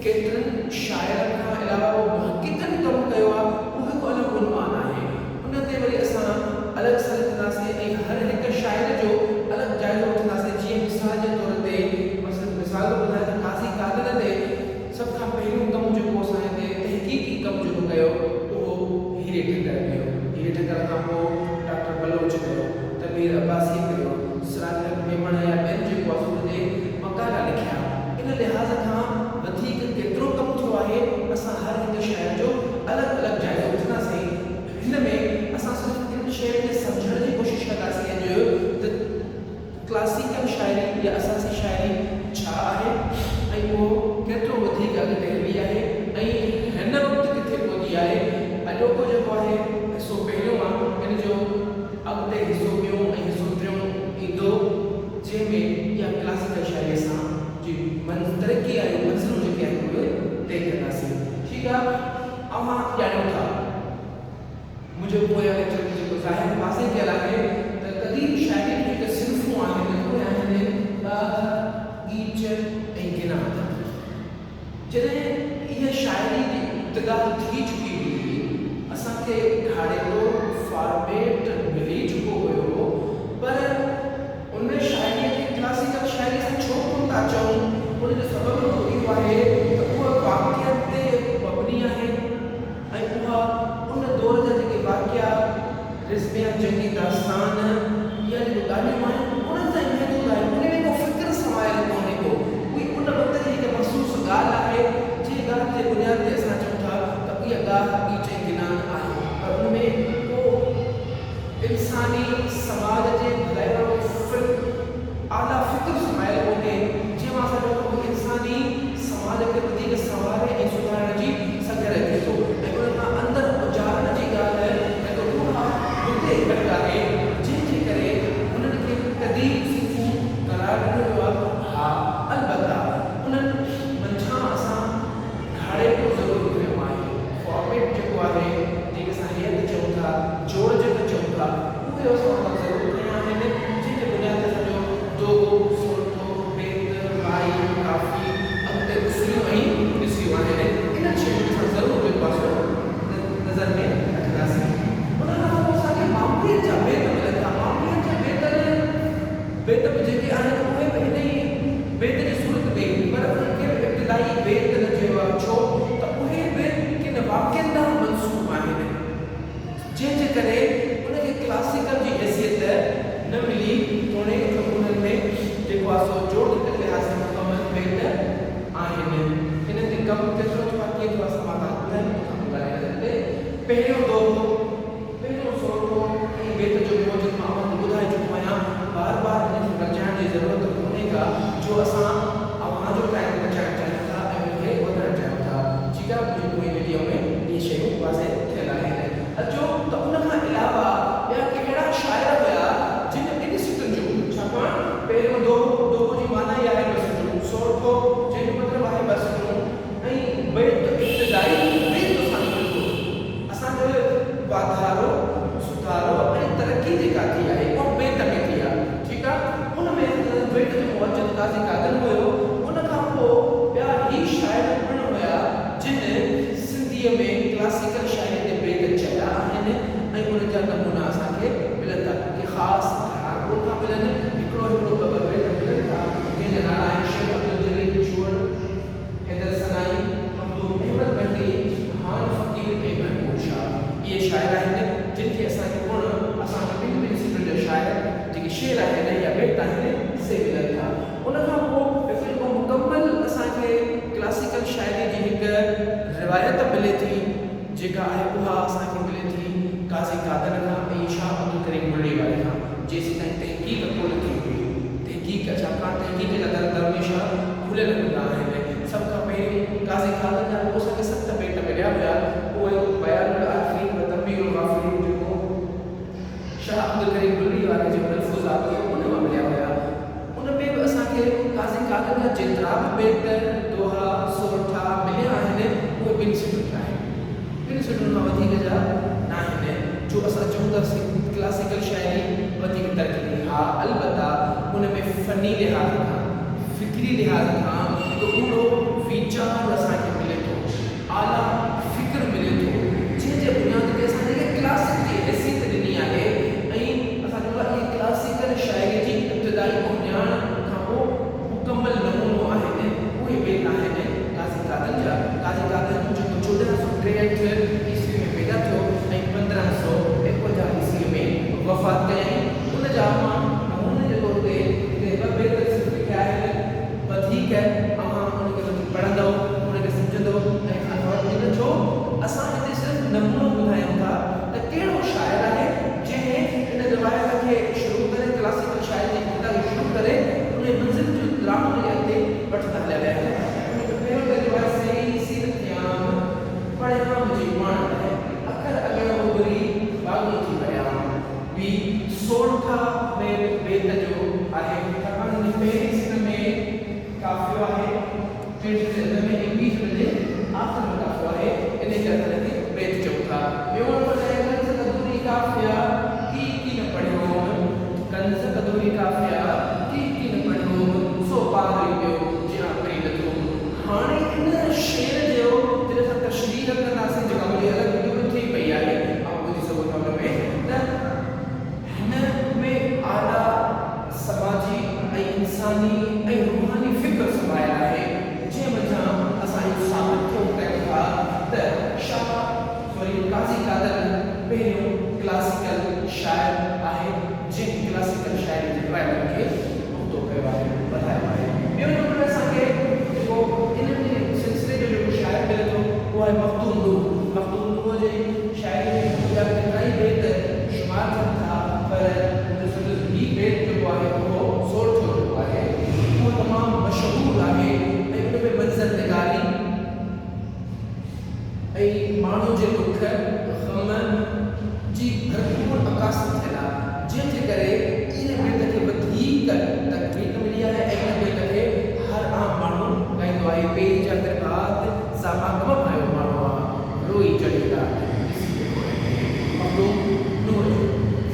ڪيترن شاعرن کان علاوه به محققن ڪم ڪيو آهي، اهو هڪ الڳ عنوان آهي. ان تي وري اسان الڳ سان لکنداسين ۽ هر هڪ شاعر جو الڳ جائزو وٺنداسين، جيئن مثال جي طور تي مثلاً مثال ٿو ٻڌايان ته قاضي قادن تي سڀ کان پهريون ڪم جيڪو اسان هتي تحقيقي ڪم جيڪو ڪيو اهو هيري ٺڪر ڪيو. هيري ٺڪر کان پوء ڊاڪٽر بلوچ ڪيو، تنوير عباسيء ڪيو، سراج الحق ميمڻ يا ٻين جيڪو آهي سو ان تي مقالا لکيا. ان لحاظ کان وڌيڪ ڪيترو ڪم ٿيو آهي، اسان هر هڪ شاعر جو الڳ الڳ جائزو وٺنداسين. هن ۾ اسان صرف ان شعر کي سمجهڻ جي ڪوشش ڪنداسين اڄ ته ڪلاسيڪل شاعري يا اساسي شاعري ڇا آهي ۽ اهو ڪيترو وڌيڪ اڳتي هلي آهي ۽ هن وقت ڪٿي پهتي آهي. اڄوڪو جيڪو آهي حصو پهريون آ، ان جو اڳتي حصو ٻيون ۽ حصو ٽيون ايندو، جنهن ۾ اها ڪلاسيڪل شاعريء سان جي ترقي واريون منزلون جيڪي آهن اهي طئي ڪنداسين. ٺيڪ آ، اوهان ڄاڻيو ٿا. منهنجو پويان ليڪچر ۾ جيڪو ظاهر واضح ڪيل آهي ته قديم شاعريء جون جيڪي صنفون آهن اهي آهن ڳاهه، ڳيچ ۽ گنان. جڏهن اها شاعريء جي ابتدا ٿي چڪي هئي، اسان کي گهاڙيٽو، فارميٽ، ملي چڪو هيو پر ان شاعريء کي ڪلاسيڪل شاعريء سان ڇو ڪونه ٿا چئون، ان جو سبب رڳو اهو آهي ته اها واقعن تي مبني آهي. ۽ اها ان دور جا جيڪي واقعا، رزميا جنگي داستان يا جيڪي ڳالهيون آهن، انهن تائين محدود آهن، ان ۾ ڪو فڪر سمايل ڪونهي ڪو. اهي ان وقت جي هڪ مخصوص ڳالهه آهي، جنهن ڳالهه جي بنياد تي اسان چئون ٿا ته اها ڳاهه ڳيچ ۽ گنان آهي، پر ان ۾ ڪو انساني سماج جي ڀلائي وارو فن، اعليٰ فڪر سمايل ڪونهي، جنهن مان اسان چئون ٿا اهو انساني سماج کي وڌيڪ سنواري ۽ سڌارڻ جي سگهه رکي ٿو ۽ ان کان اندر اجارڻ جي ڳالهه هڪ اها مدي گهٽ آهي، جنهن جي ڪري انهن کي قديم صنفون قرار ڏنو ويو آهي. ها البته انهن منجهان اسان گهاڙيٽو ضرور کنيو آهي. فارميٽ جيڪو آهي، جنهن کي اسان هيئت چئون ٿا، جوڙجڪ چئون ٿا، اهي اسان اتان ضرور کنيا آهن، جنهن جي بنياد تي اسان جو دوهو، سورٺو، بيت، وائي، ڪافي، اڳتي اسريون ۽ مصريون آهن. انهن شين کي اسان ضرور جيڪو آهي سو نظر ۾ رکنداسين. ان کان پوء اسان کي مامرين جا بيت ملن ٿا. مامرين جا بيتن بيت به جيڪي آهن اهي به انهيء بيت جي صورت ۾ ئي پر انهن کي به ابتدائي بيت نه چيو آهي ڇو ته اهي به ڪن واقعن ڏانهن منسوب آهن جنهن جي ڪري ان کي ڪلاسيڪل جي حيثيت نه ملي توڻي جو انهن ۾ جيڪو آهي سو جوڙجڪ جي لحاظ سان مڪمل بيت آهن. انهن تي ڪم ڪيترو ٿيو آهي ڪيئن ٿيو آهي اسان مان توهان کي ٻڌايم توکان پوء ڳالهائينداسين تي پهريون دوهو. پهريون سورٺو ۽ بيت جو موجد مان اوهان کي ٻڌائي چڪو آهيان، بار بار ان کي ورجائڻ جي ضرورت ڪونهي ڪا، جو اسان اوهان جو ٽائيم بچائڻ چاهيون ٿا ۽ ان کي وڌائڻ چاهيون ٿا. ٺيڪ آهي، منهنجي پوئين وڊيو ۾ اهي شيون واضح ٿيل آهن. اچو ته ان کان علاوه ٻيا ڪهڙا شاعر هيا جن ٻن سٽن جو، ڇاڪاڻ پهريون دوهو، دوهو جي معنيٰ ئي آهي ٻه سٽون، سورٺو جنهن جو مطلب آهي ٻه سٽون ۽ بيت ابتدائي بيت اسان کي ملندو. اسان جو واڌارو، سڌارو ۽ ترقي جيڪا ٿي آهي اها بيت ۾ ٿي آهي. ٺيڪ آهي. ان ۾ بيت جو موجد قاضي قادن هيو. ان کان پوء ٻيا هي شاعر پڻ هيا جن سنڌيء ۾ ڪلاسيڪل شاعريء تي بيت چيا آهن ۽ انهن جا نمونا اسان کي ملن ٿا. ڪي خاص گهڻا ڪونه ٿا ملن، هڪڙو هڪڙو ٻه ٻه بيت ملن ٿا، جنهن جا نالا آهن شيخ عبدالجليل چوهڙ، حيدر سنائي، مخدوم احمد ڀٽي، هان فقير ۽ محبوب شاهه. اهي شاعر آهن، جن کي اسان کي پڻ اسان کي ٻن ٻن سٽن جا شاعر جيڪي شعر آهن يا بيت آهن، سي ملن ٿا. ان کان پوء هڪ جيڪو مڪمل اسان کي ڪلاسيڪل شاعريء جي هڪ روايت ملي ٿي، جيڪا آهي اها اسان کي ملي ٿي قاضي قادن کان ۽ شاهه عبدالڪريم بلڙي واري کان، جيسيتائين تحقيق ڪونه ٿي هئي. تحقيق، ڇاڪاڻ تحقيق جا در هميشه کليل هوندا آهن. سڀ کان پهرين قاضي قادن جا رڳو اسان کي ست بيت مليا هيا، اهي بيان العارفين و تنبيه الغافلين جيڪو شاهه عبدالڪريم بلڙي واري جو ملفوظات هيو ان مان مليا هيا. ان ۾ به اسان کي قاضي قادن جا جيترا به بيت، دوها، سورٺا مليا آهن، اهي ٻن سٽن جا آهن. ٻن سٽن کان وڌيڪ جا ناهن، جو اسان چئون ته ڪلاسيڪل شاعري وڌيڪ ترقي ڪئي. ها البته ان ۾ فني لحاظ کان، فڪري لحاظ کان هڪ اهڙو ويچار اسان نمونو ٻڌايون ٿا ته ڪهڙو شاعر آهي جنهن ان روايت کي شروع ڪري ڪلاسيڪل شاعري جي ابتدا کي شروع ڪري انهي منزل جو دراهون ڏئي اڳتي وٺندا هليا ويا آهن. ان ۾ پهريون بيت جو آهي سيئي سير ٿيام، پڙهيام جي پاڻ لئه، اکر اڳيان اڀري واڳون ٿي ويام. ٻي سورٺا ۾ به بيت جو آهي، ڇاڪاڻ هن جي پهرين سٽ ۾ قافيو آهي، ٽين سٽ جي اڌ ۾ ۽ ٻي سٽ جي آخر ۾ قافيو آهي، انهيء ڪري اسان هن کي بيت چئون ٿا. ٻيو نمبر تي آهي ڪنز ڪدوري قافيا ڪي ڪي نه پڙهيوم، ڪنز ڪدوري قافيا ڪي ڪي نه پڙهيوم، سو پار ئي پيو جيان پري لٿوم. هاڻي ان شعر جو جڏهن اسان تشريح ڪنداسين، جيڪا منهنجي الڳ وڊيو به ٺهي پئي آهي، اوهان ٻڌي سگهو ٿا ان ۾ ته هن ۾ اعليٰ سماجي ۽ انساني ۽ روحاني فڪر سمايل آهي، جنهن منجهان اسان اهو ثابت ٿيو ڪيون ٿا ته شاهه سوري قاضي قادن پهريون ڪلاسيڪل شاعر آهي، جنهن ڪلاسيڪل شاعري جي روايتن کي پختو ڪيو آهي، وڌايو آهي. ٻيو نمبر تي اسان کي جيڪو انهن جي سلسلي جو جيڪو شاعر ملي ٿو، اهو آهي مخدوم نوح. مخدوم نوح جي شاعريء ۾ ٻيا ڪيترائي بيت شمار ٿين ٿا، پر سندس هي بيت جيڪو آهي اهو سورٺو جيڪو آهي، اهو تمام مشهور آهي ۽ ان ۾ منظر نگاري ۽ ماڻهن جي ڏک، غم جي ڀرپور عڪاسي ٿيل آهي، جنهن جي ڪري ان بيت کي وڌيڪ تقويت ملي آهي ۽ ان بيت کي هر عام ماڻهو ڳائيندو آهي، پيري جا پرڀات سا مان ڪم ڀايو ماڻهو آ. روئي چڙهي رات ڏسي ڏکوئي ٿي. مخدوم نوح جو.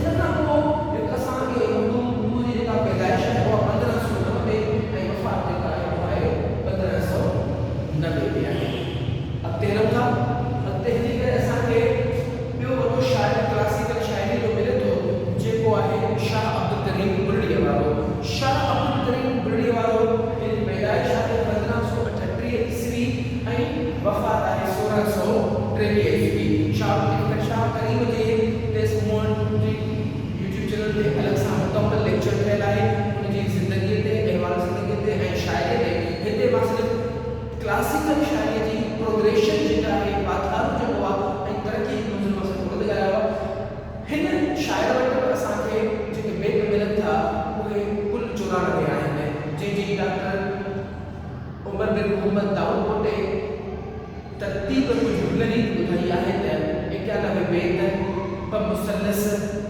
ان کان پوء هڪ اسان کي مخدوم نوح جي جيڪا پيدائش آهي اها 1590 ۽ وفات جيڪا آهي اها آهي 1590 تي آهي. اڳتي هلون ٿا. اڳتي هلي ڪري اسان کي ٻيو وڏو شاعر ڪلاسيڪل شاعريء جو ملي ٿو جيڪو آهي شاهه عبدالڪريم بلڙيء وارو. شاهه عبدالڪريم بلڙيء وارو جنهن جي پيدائش آهي 1538 عيسوي ۽ وفات آهي 1623 عيسوي. شاهه لطيف شاهه ڪريم جي تيس موهن جي يوٽيوب چينل تي الڳ سان مڪمل ليڪچر ٺهيل آهي ان جي زندگيء تي، احوال زندگيء تي ۽ شاعريء تي. هتي مان صرف ڪلاسيڪل شاعريء جي پروگريشن جيڪا آهي، واڌارو جيڪو آهي ۽ ترقيء جي منزل مان صرف ان تي ڳالهايو آهي. هن شاعر وٽ به اسان کي جيڪي بيت ملن ٿا اهي ڪل 94 آهن، جنهن جي ڊاڪٽر عمر بن محمد دائود پوٽي ترتيب ڪجهه هن ريت ٻڌائي آهي ته، 91 بيت، ٻه مثلث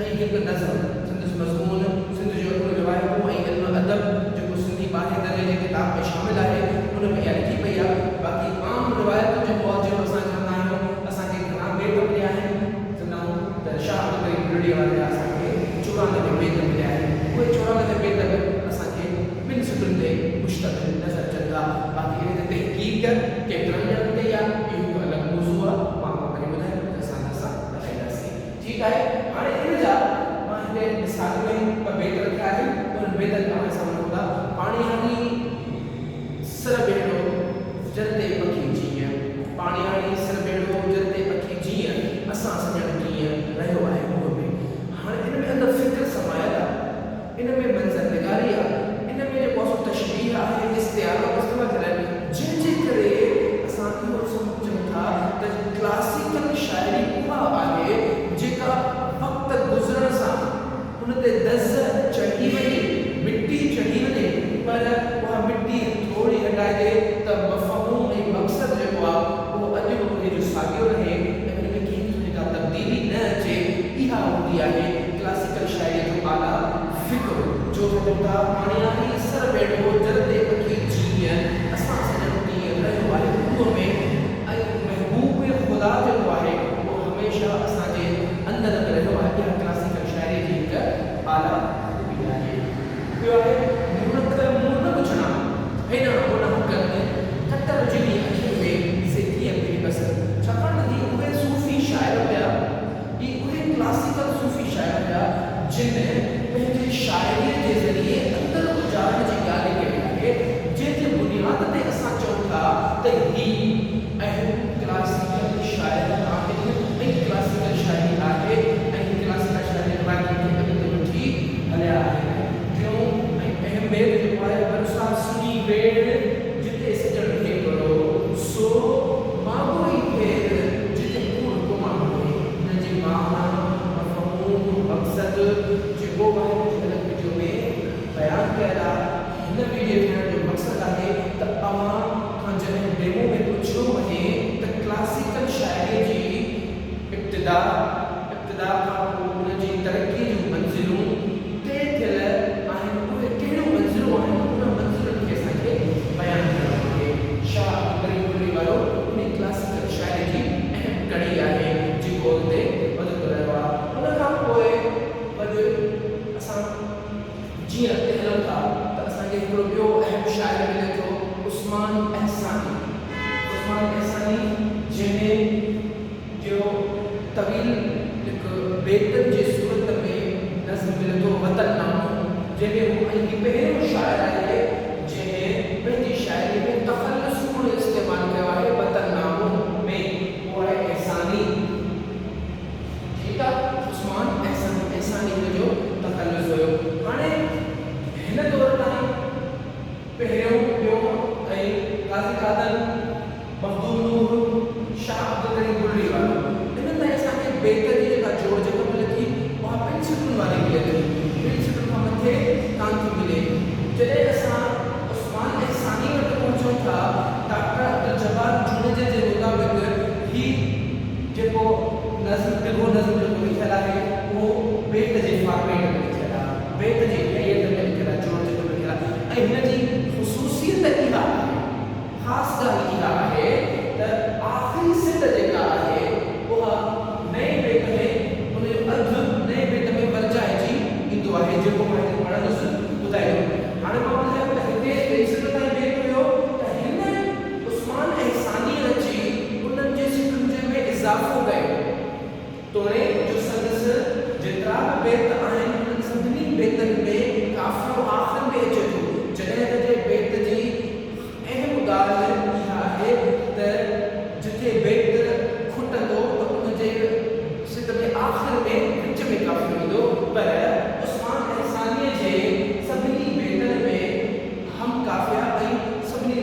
۽ هڪ نظم سندس مضمون سنڌ جو اهڙو روايتون ۽ علم ادب جيڪو سنڌي ٻارهين درجي جي ڪتاب ۾ شامل آهي ان ۾ اها لکي پئي آهي. باقي عام روايتن جي موجب اسان چوندا آهيون اسان کي گهڻا بيت مليا آهن چوندا آهيون ته شاهه عبدالڪريم بلڙيء واري جا اسان کي 94 بيت مليا آهن اهي 94 بيت به اسان کي ٻن سٽن تي مشتمل نظر اچن ٿا. باقي ان تي تحقيق ڪيترن ڄڻن ڪئي آهي، اهو هڪ الڳ موضوع آهي، مان اوهان کي ٻڌايم ته اسان ان سان ڳالهائينداسين. ٺيڪ آهي، هاڻي ان جا مان هتي مثال ۾ ٻه بيت رکيا آهن، انهن بيتن اوهان جي سامهون هوندا. پاڻياڻي سر ٻيڙو جر تي پکي جيئن، پاڻياڻي سر ٻيڙو جر تي پکي جيئن، اسان سڄڻ ڪيئن رهيو آهي منهن ۾. هاڻي ان ۾ اندر فڪر سمايل آهي. ان ۾ منظر نگاري آ، ان ۾ جيڪو آ سو تشبيهه آهي، استعارو استعمال ٿيل آهن، جنهن جي ڪري اسان اهو سمجهون ٿا ته ڪلاسيڪل شاعري اها آهي جيڪا وقت گذرڻ سان ان تي دز چڙهي وڃي، مٽي چڙهي وڃي، پر اها مٽي ٿوري هٽائجي ته مفهوم ۽ مقصد جيڪو آ اهو اڄ به انهي جو ساڳيو رهي ۽ ان ۾ ڪنهن قسم جي ڪا تبديلي نه اچي، اها هوندي آهي ڪلاسيڪل شاعريء جو اعليٰ فڪر، جو ٿا چون ٿا، پاڻياري سر ٻيڙو جر تي پکي جيئن. احساني جنهن جو طويل هڪ بيتن جي صورت ۾ نظم ملي ٿو وطن نامو جنهن ۾ هو ۽ هي پهريون شاعر آهي جنهن پنهنجي شاعري ۾ تخلص پڻ استعمال ڪيو آهي وطن نامو ۾ اهو آهي احساني ٺيڪ آ عثمان احساني احساني هن جو تخلص هيو هاڻي هن دور تائين پهريون، ٻيون ۽ قاضي قادن، مخدوم نوح، شاهه عبدالڪريم بلڙي وارو. انهن تائين اسان کي بيت جي جيڪا جوڙجڪ ملي ٿي، اها ٻن سٽن واري ملي ٿي. ٻن سٽن کان مٿي ڪانه ٿي ملي. جڏهن اسان عثمان احساني وٽ پهچون ٿا، ڊاڪٽر عبدالجبار جوڻيجي جي مطابق هي جيڪو نظم، ڊگهو نظم جيڪو لکيل آهي، اهو بيت جي فارميٽ ۾ لکيل آهي. بيت جي هيئت ۾ لکيل آهي، جوڙجڪ ۾ لکيل آهي ۽ هن جي خصوصيت اها آهي، خاص ڳالهه اها آهي ته آخري سٽ جيڪا آهي اها نئين بيت ۾ ان جو اڌ نئين بيت ۾ ورجائجي ايندو آهي، جيڪو مان هتي پڙهندس ٻڌائيندم. هاڻي مان ٻڌايم ته هتي ٻن سٽن تائين بيت هيو ته هن عثمان ۽ ثانيء اچي انهن جي سٽن جي ۾ اضافو ڪيو. توڻي جو سندس جيترا به بيت آهن انهن سڀني بيتن ۾ قافيو آخر ۾ اچي ٿو. جڏهن ته جي بيت جي اهم ڳالهه اها آهي ته جٿي بيت کٽندو ته ان جي سٽ ۾ آخر ۾ وچ ۾ قافيو ايندو پر عثمان احسانيء جي سڀني بيتن ۾ هم قافيه ۽ سڀني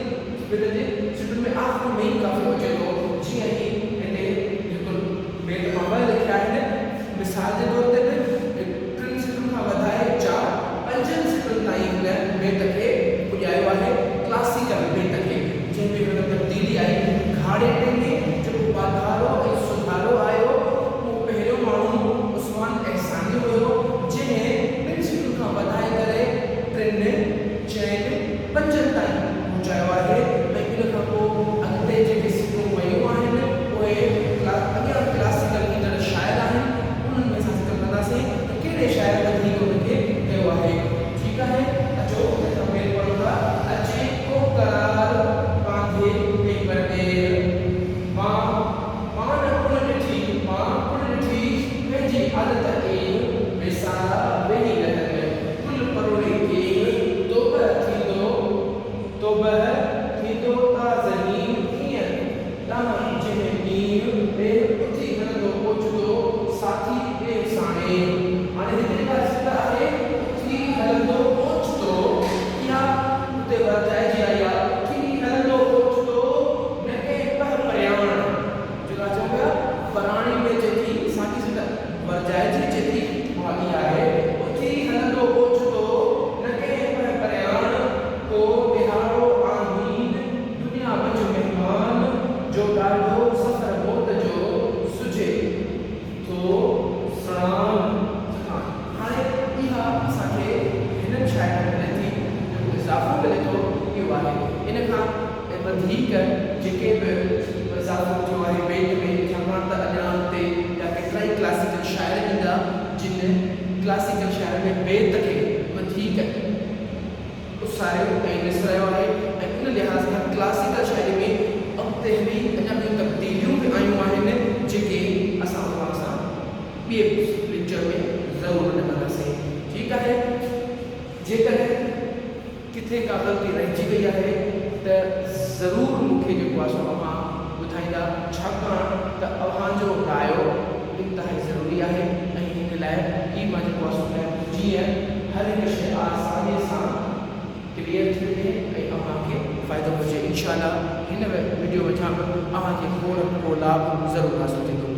بيتن جي سٽن ۾ آخر ۾ ئي قافيو اچي ٿو جيئن هي هتي هڪ بيت مان ٻه لکيا آهن مثال جي طور تي به ٽن سٽن کان وڌائي چار پنجن سٽن تائين هن بيت کي پڄايو آهي ڪلاسيڪل بيت کي جنهن ۾ هن تبديلي آئي گهاڙيٽي ۾ جيڪو واڌارو ۽ سڌارو آيو اهو پهريون ماڻهو عثمان احساني هيو جنهن ٻن سٽن کان وڌائي ڪري ٽن، چئن، پنجن تائين پهچايو آهي ۽ ان کان پوء اڳتي جيڪي سٽون ويون آهن اهي اڳيان ڪلاسيڪل ايندڙ شاعر آهن انهن ۾ اسان ذڪر ڪنداسين ته ڪهڙي شاعر وڌيڪ ان کي ڪيو آهي. ٺيڪ آهي اچو هن کان پهرين پڙهون ٿا. اچي ڪو قرار پانڌي ۽ پرڏيهه مان پاڻ پڻ ڏٺي مان پڻ ڏٺي پنهنجي عادت ايم ويسارا ويهي رهن ڪل پروڙي ڪيم توبهه ٿيندو توبهه ٿيندو تا ذهين ڪيئن ڏانهن جنهن ڏينهن ڏيهه اٿي هلندو اوچتو ساٿي ڏيهه ساڻي هاڻي هتي جيڪا سٽ آهي اٿي هلندو اوچتو اها اتي ورجائجي آئي آهي اٿي هلندو اوچتو نه ڪنهن پهه پرياڻ جيڪا چئون پيا پراڻي ۾ اچي ٿي ساڳي سٽ ورجائجي اچي ٿي اها اها آهي، اٿي هلندو اوچتو، نه ڪنهن پهه پرياڻ، ڪو ڏهاڙو آهين، دنيا منجهه مهمان، جو ڏاڍو سفر موت جو، سجهي ٿو سڻان. سکان. هاڻي اها اسان کي هنن شاعرن ۾ ملي ٿي، جيڪو اضافو ملي ٿو اهو آهي ان کان وڌيڪ جيڪي به اضافو ٿيو آهي بيت ۾، ڇاڪاڻ ته اڃا اڳتي ٻيا ڪيترائي ڪلاسيڪل شاعر ايندا جن ڪلاسيڪل شاعرن ۾ بيت کي وڌيڪ اساريو ۽ نسرايو آهي ۽ ان لحاظ کان ڪلاسيڪل شاعري ۾ اڳتي هلي اڃا ٻيون تبديليون به آيون آهن جيڪي اسان اوهان سان ٻئي ليڪچر ۾ ضرور ونڊ ڪنداسين. ٺيڪ آهي جيڪڏهن ڪٿي ڪا غلطي رهجي وئي آهي ته ضرور مون کي جيڪو آهي سو اوهان ٻڌائيندا ڇاڪاڻ ته اوهان جو رايو انتهائي ضروري آهي ۽ ان لاء ئي مان جيڪو آهي سو ڪيان ٿو جيئن هر هڪ شيء آساني سان ڪليئر ٿي وڃي ۽ اوهان کي فائدو پهچي انشاء الله هن وڊيو وچان به اوهان کي ڪو نه ڪو لاڀ ضرور حاصل ٿيندو.